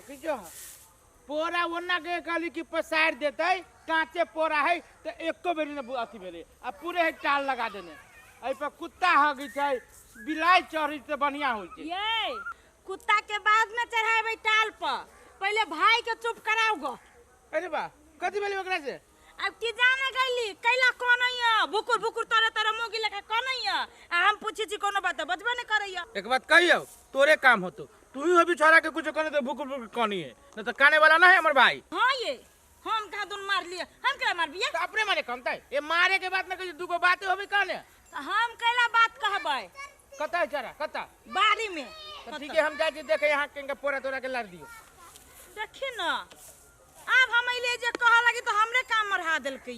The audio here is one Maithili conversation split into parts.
देखी जो पोरा ओना के कहली कि पसार देते कांचे पोरा है तो एको बेरी न अथी भेलै आ पूरे है टाल लगा देने। एहि पर कुत्ता हगी छै बिलाइ चढ़ी तऽ बढ़िया होइ छै। ये कुत्ता के बाद में चढ़ाबै टाल पर, पहले भाई के चुप कराओ गो। अरे बा कथी भेलै ओकरा से? अब की जाने गईली कैला कोन है भुकुर भुकुर तोरे तोरे मोगी लेखा कोन है आ हम पूछी छी कोनो बात बजबे न करैया। एक बात कहियो तोरे काम होतो तू ही अभी छोरा के कुछ कहने तो भुकुर भुकुर कोनी है न तो काने वाला ना है हमर भाई। हां ये हम कहा दुन मार लिए हम केला मारबिए तो अपने मारे कमतै ये मारे के बात न कहियो दुगो बात होबे कहने हम कैला बात कहबै। कता छोरा कता? बाड़ी में। तो ठीक है हम जाइ छी देखे यहां के पोरा तोरा के लड़ दियो। देखी न आब हम अइले जे कह लगी तो हमरे काम मरहा देलकै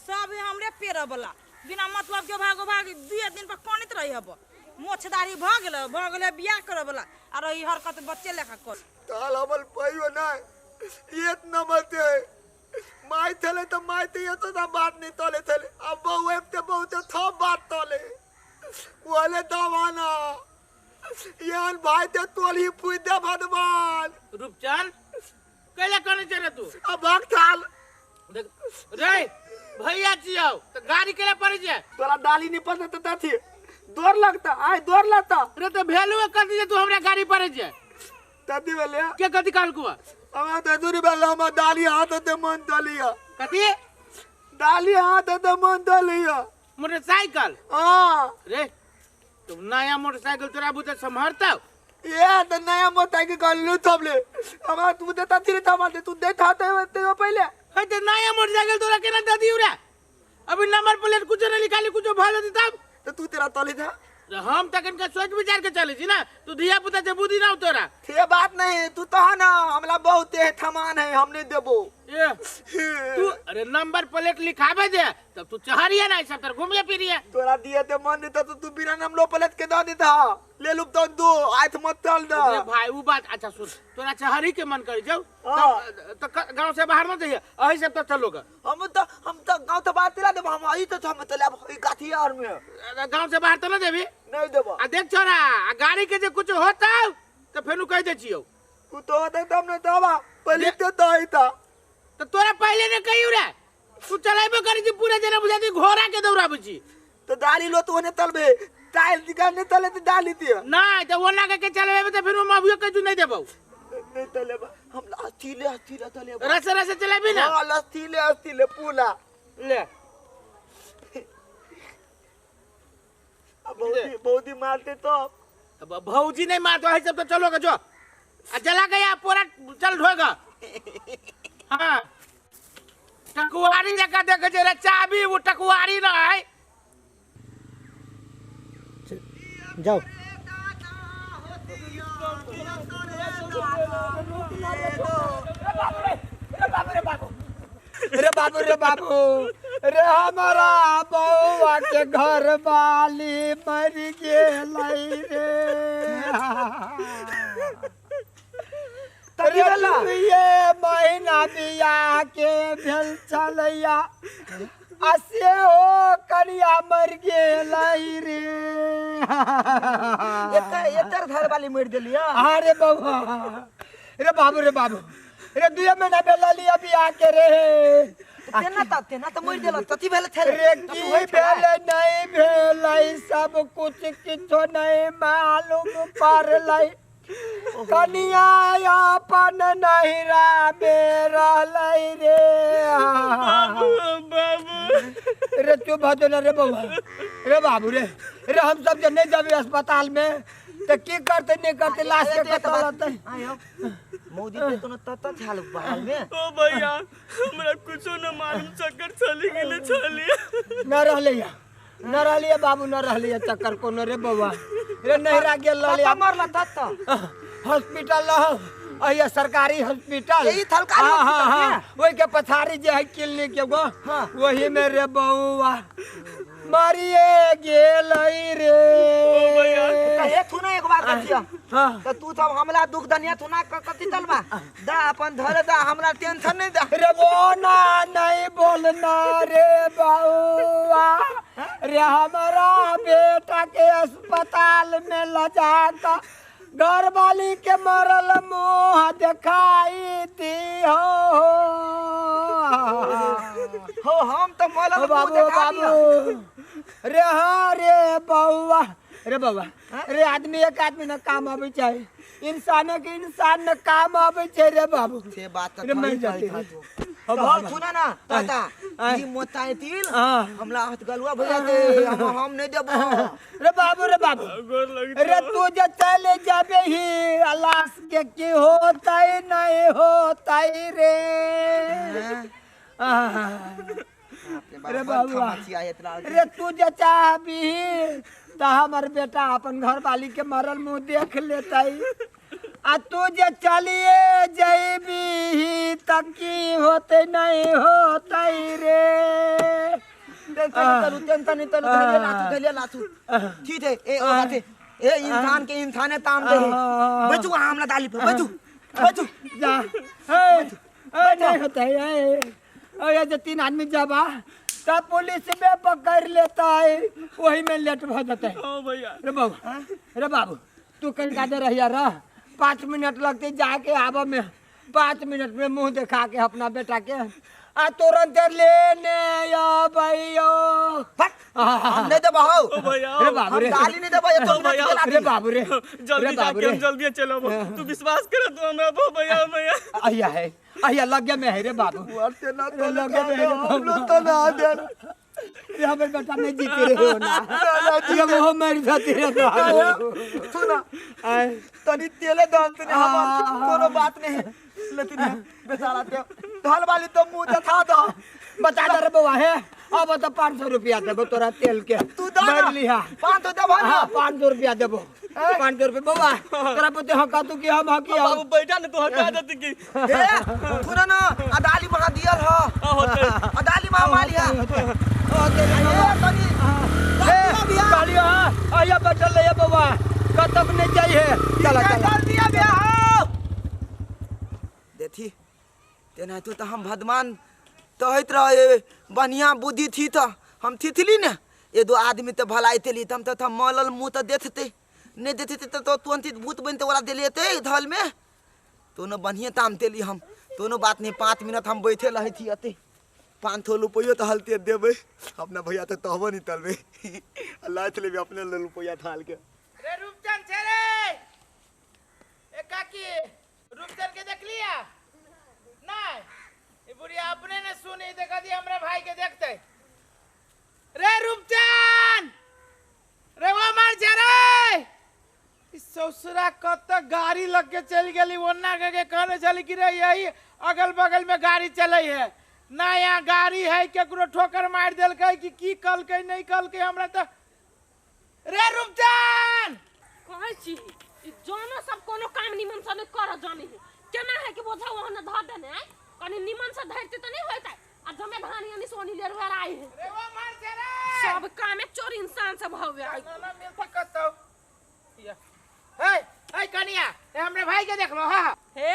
सब हमरे पेड़ वाला बिना मतलब के भागो भाग दुए दिन पर कनित रही हब मोछदारी भ गेल भ गेल बियाह करे वाला आ रही हरकत बच्चे लेखा कर ताल हमल पइयो ना इतना मते माई थले तो माई ते ये तो बात नहीं तले थले अब बहु ते बहुत थप बात तले बोले दवाना यान भाई ते तोली पूज दे भगवान। रूपचंद कैला कने चले तू? अब भाग थाल देख रे भैया जी आओ तो गाड़ी केला पड़ी जे तोरा डाली नहीं पता त थी दौड़ लगता आय दौड़ लगता रे तो भेलुए कर दीजे तू हमरा गाड़ी पड़े जे तदी भेले के कथी कहल कुआ? हमरा त दूरी भेल हम डाली हाथ ते मन दलिया। कथी डाली हाथ ते मन दलिया? मोटरसाइकिल। हां रे तुम नया मोटरसाइकिल तोरा बुते संभरता? ये तो नया मोटरसाइकिल गल्लू थबले हमरा तू देता थी थमा दे तू देता ते पहले है तो नया मोटरसाइकिल तोरा केना दे दियो रे? अभी नंबर प्लेट कुछ नहीं निकाली कुछ भल होती तब तो तू तेरा तले था। हम तक इनका सोच विचार के चले छी ना तू धिया पुता से बुद्धि ना तोरा। ये बात नहीं तू तो है ना हमला बहुत है थमान है हमने देबो ये तू अरे नंबर प्लेट लिखावे दे तब तू चहरिया ना सब तर घूमिए फिरिए तोरा दिए ते मन नहीं तो तू बिना नंबर प्लेट के दे देता ले लूप तो दो आथ मत चल दे। अरे भाई वो बात अच्छा सुन तोरा चहरी के मन कर जाओ तो गांव से बाहर मत जाइए अही सब तो चलोगा। हम तो गांव तो बाहर चला देब हम आई तो हम तो अब ई गाथी और में गांव से बाहर तो ना देबी? नहीं देबो। आ देख छोरा आ गाड़ी के जे कुछ होता तो फेनु कह दे छियो तू तो होता तब न दबा पहले तो दई था तो तोरा पहले ने कहियो रे तू चलाइबो करी छी पूरा जना बुझाती घोड़ा के दौड़ाबै छी तो दाली लो तो ओने तलबे टाइल दिखा नहीं तले तो डाली दियो नहीं तो ओना के चलबे तो फिर हम अभियो कजू नहीं देबो। नहीं तलेबा हम अथी ले तलेबा रसे रसे चलाबी ना। हां अथी ले पूला ले अब बहुत ही मारते तो अब भौजी नहीं मारतो है सब तो चलोगे जो आ जला गया पूरा चल ढोएगा। हां टकुआरी जका देखे जे रे चाबी वो टकुआरी ना है। जाओ रे बाबू रे बाबू रे हमारा बउआ के घर वाली मर गेलै रे। ये महीना बियाह के भेल छलैया आ से हो कनिया मर गेलै रे। एकर घर वाली मर गेलिया। अरे बउआ रे बाबू रे बाबू रे 2 महीना भेल लिया बियाह के रे तेना त मर गेल कथी भेल छले रे? की भेल नहीं भेलै सब कुछ किछो नहीं मालूम पड़लै। कनिया अपन नहिरा में रहलै रे। बाबू बाबू रे चुप भ जो ना रे बउआ रे बाबू रे रे हम सब जे नहीं जाबे अस्पताल में तो की करते नहीं करते लाश के कतौ रहतै। मोदी पे तो न तत झाल बाहर में। ओ भैया हमरा कुछो न मालूम चक्कर चली गेले छली न रहलै न रहलिए बाबू न रहलिए चक्कर कोनो रे बउआ रे नहिरा गेल रहलिए मरला तत हॉस्पिटल अहिया सरकारी हॉस्पिटल यही थलकारी हॉस्पिटल। हाँ, वही के पछाड़ी जे है क्लिनिक एगो वही में रे बउआ मरिए गेल रे। ओ भैया कहे थू ना एक बात कथिया त तू सब हमला दुख दनिया थू ना कथि तलबा दा अपन धर दा हमरा टेंशन नहीं दा रे बोना नहीं बोलना रे बउआ रे हमारा बेटा के अस्पताल में ल जाता घर वाली के मरल मुँह देखाई दी हो हो हम तो मलल मुंह देखा बाबू रे हाँ रे बउआ रे बउआ रे आदमी एक आदमी न काम आबै छै इंसान के इंसान न काम आबै छै रे बाबू से बात रे मर जाते हो बाबू सुना ना ताता ई मोताई तिल हमला हाथ गलुआ भैया दे हम नहीं देबो रे बाबू रे बाबू रे तू जे चले जाबे ही अल्लाह के की होता ही नहीं होता ही रे रे बाबू रे तू जे चाहबी त हमर बेटा अपन घर वाली के मरल मुंह देख लेता आ तू जे चलिए जइबी त की होते नहीं होते रे टेंशन नहीं टेंशन नहीं तलू धैले लाथू धैले लाथू ठीक है ए ओ बात ए इंसान के इंसाने ताम दे बचू हमला दाली पे बचू बचू जा ए ए नहीं होता है ए जे तीन आदमी जाबा तब पुलिस में पकड़ लेता है वही में लेट भ जाता है। ओ भैया रे बाबू रे बाबू तू कहीं कादे रहिया रह 5 मिनट लगते जाके आबा में 5 मिनट में मुंह दिखा के अपना बेटा के आ तुरंत लेने आबैयो हम नहीं देबो भैया रे बाबू रे हम गाली नहीं देबो ये तो भैया रे बाबू रे जल्दी जाके हम जल्दी चलो तू विश्वास कर तू हमरा बो भैया भैया आया है आया लगे में है रे बाबू ना तो लगे में है हम लोग तो ना दे रे हमर बेटा नहीं जीते रे हो ना ये वो मर जाते रे बाबू सुना तनी तेले दाम तनी हम कोनो बात नहीं लेकिन बेचारा ते धल वाली तो मुंह देखा दो बता दे रे बउआ है अब तो 500 रुपया देबो तोरा तेल के तू दे ना लिहा 500 देबो ना हां 500 रुपया देबो 500 रुपया बउआ तोरा पते हका तू कि हम हकी बाबू बैठा ना तू हटा देती की ए सुना ना अदाली वहां दियल ह अदाली वहां माली है ओ तेरे तनी ए काली हां आया बैठल ले बउआ कतक नहीं जाई है चला चला जल्दी आ बे हो देखी तेना तो हम भदमान तहत रहे बढ़िया बुद्धि थी तो हम थिथली ने ये दो आदमी तो भलाई तेली हम तो मलल मुँह तो देखते नहीं देखते तो तुरंत भूत बनते वाला दिले धल में तो न बढ़िया ताम तेली हम दोनों बात नहीं 5 मिनट हम बैठे रहे थी अते 500 रुपये तो हलते देबे अपना भैया तो तहबो नहीं तलबे अल्लाह चले भी अपने रुपया थाल के रे रूपचंद छे रे ए काकी रूपचंद के देख लिया नहीं ये बुढ़िया अपने ने सुनी देखा दी हमरा भाई के देखते रे रूपचंद रे वो मार जा रे ससुरा कत गाड़ी लग के चल गई ओन्ना के कहने चली कि रे यही अगल बगल में गाड़ी चले है ना यहाँ गाड़ी है केकरो ठोकर मार देलकै कि की कलकै नहीं कलकै हमरा तो रे रूपचंद कहै छी ई जनो सब कोनो काम निमन से नहीं कर जानी है केना है कि बोझा ओहन धर देने आय कनी निमन से धरते तो नहीं होता आ जमे धान यानी सोनी ले रुआ आई है रे वो मार छे रे सब काम में चोर इंसान सब हवे आई ना मिलता कतौ हे हे कनिया ए हमरे भाई के देखलो हां हे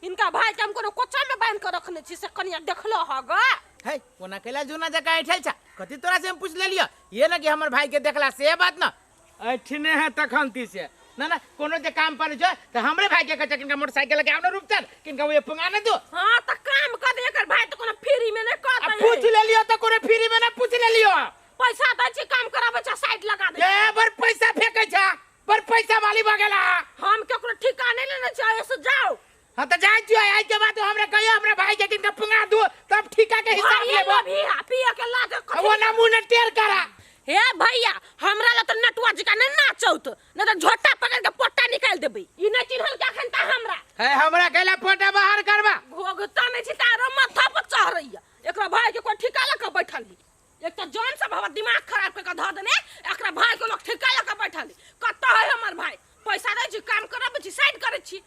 इनका भाई के हम कोनो कोचा में बांध के रखने छी से कनिया देखलो हगा हे कोना कैला जुना जका ऐठल छा कथि तोरा से हम पूछ लेलियो ये ना कि हमर भाई के देखला से बात ना ऐठने है तखनती से ना ना कोनो जे काम पर जो त हमरे भाई के कचा किनका मोटरसाइकिल के आवनो रूपचंद किनका वो पुंगा ना दो हां त काम कर दे एकर भाई त कोनो फ्री में नहीं कर दे पूछ लेलियो त कोनो फ्री में ना पूछ लेलियो पैसा दै छी काम कराबै छ साइड लगा दे ए बर पैसा फेकै छा पर पैसा वाली बगेला हम केकरो ठिका नहीं लेने छी से जाओ हां त जाय छियो आई के बाद हमरा कहियो हमरा भाई के किनका पुंगा दो तब ठिका के हिसाब लेबो अभी पिए के लाके वो ना मुंह न टेर करा हे भैया हमरा ला त नटुआ जी का नहीं नाचौत न त झोटा पकड़ के पोटा निकाल देबै ई नहीं चिन्हल के अखन ता हमरा हे हमरा कहला पोटा बाहर करबा भोगता नहीं छी तारो माथा पर चढ़ैया एकरा भाई के कोई ठिका लगा बैठल ही एक त जौन सब हमर दिमाग खराब कर के धर देने एकरा भाई के लोग ठिका लगा बैठल ही कत है हमर भाई पैसा दै छी काम करबै छी साइड करै छी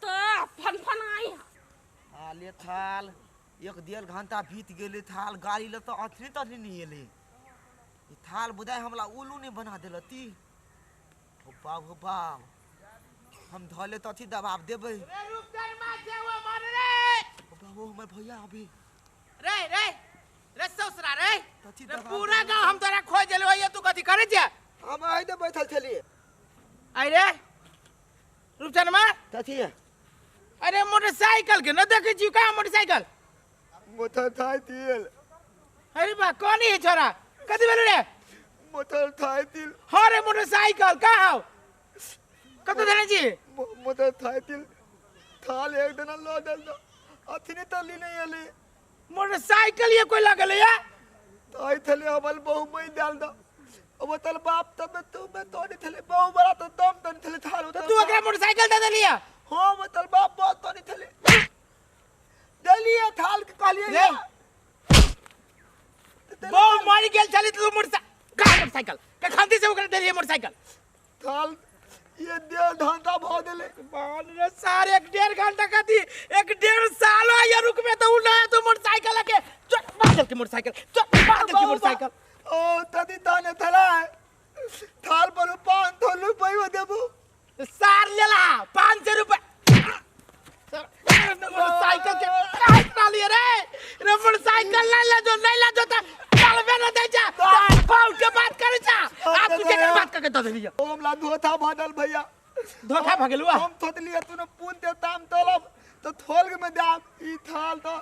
त फन फन आई आले थाल 1.5 घंटा बीत गेले थाल गाड़ी ल त अथनी तथनी नहीं एले ई थाल बुझाय हमला उल्लू नहीं बना देलती हो बाप हो बाप हम धले तथी दबाव देबै रे रूपचंद मार जे वो मार रे हो बाबू हमर भैया अभी रे रे रे ससुरा रे रे पूरा गांव हम तोरा खोज देलौ ये तू कथि करै छे हम आइ दे बैठल छलिए आई रे रूपचंद मार तथी अरे मोटरसाइकिल के न देखे छी कहाँ मोटरसाइकिल? मोटर थाई तिल। अरे बा कौन है छोरा, कथी भेलो रे? मोटर थाई तिल। हाँ रे मोटरसाइकिल कहाँ हौ, कतऽ देने छी? मोटर थाई तिल थाल एक दिन लो दल दो अथनी तली नहीं अली। मोटरसाइकिल ये कोई लगल है? थाई थले हमल बहु मई डाल दो। अब तल बाप तब तू मैं तो नहीं थले बहु बड़ा तो दम तो नहीं थले थाल। तो तू एकरा मोटरसाइकिल दे देलिया? हाँ मतलब बाप बहुत तो नहीं थले देलिए थाल के कहलिए रे। बहु मर गेल छली तू मोटरसाइकिल का मोटरसाइकिल के खंती से ओकरा देलिए मोटरसाइकिल थाल ये दे धंधा भ देले। बाल रे सार एक डेढ़ घंटा कथी एक डेढ़ साल हो या रुक में तो उड़ा तू मोटरसाइकिल के चल बादल के मोटरसाइकिल चल बादल के मोटरसाइकिल। ओ तदी ताने थला थाल पर 500 रुपया देबू। सार लेला 500 रुपया मोटरसाइकिल के काहे लिए रे? रे मोटरसाइकिल ले ले जो नहीं ले जो त चलबे न दे जा पाउ के बात करे जा आप तू के बात करके दे दिया। हमला धोखा भदल भैया, धोखा भगलुआ हम थोत लिया तूने पून दे ताम तलब तो थोल के में दाम ई थाल तो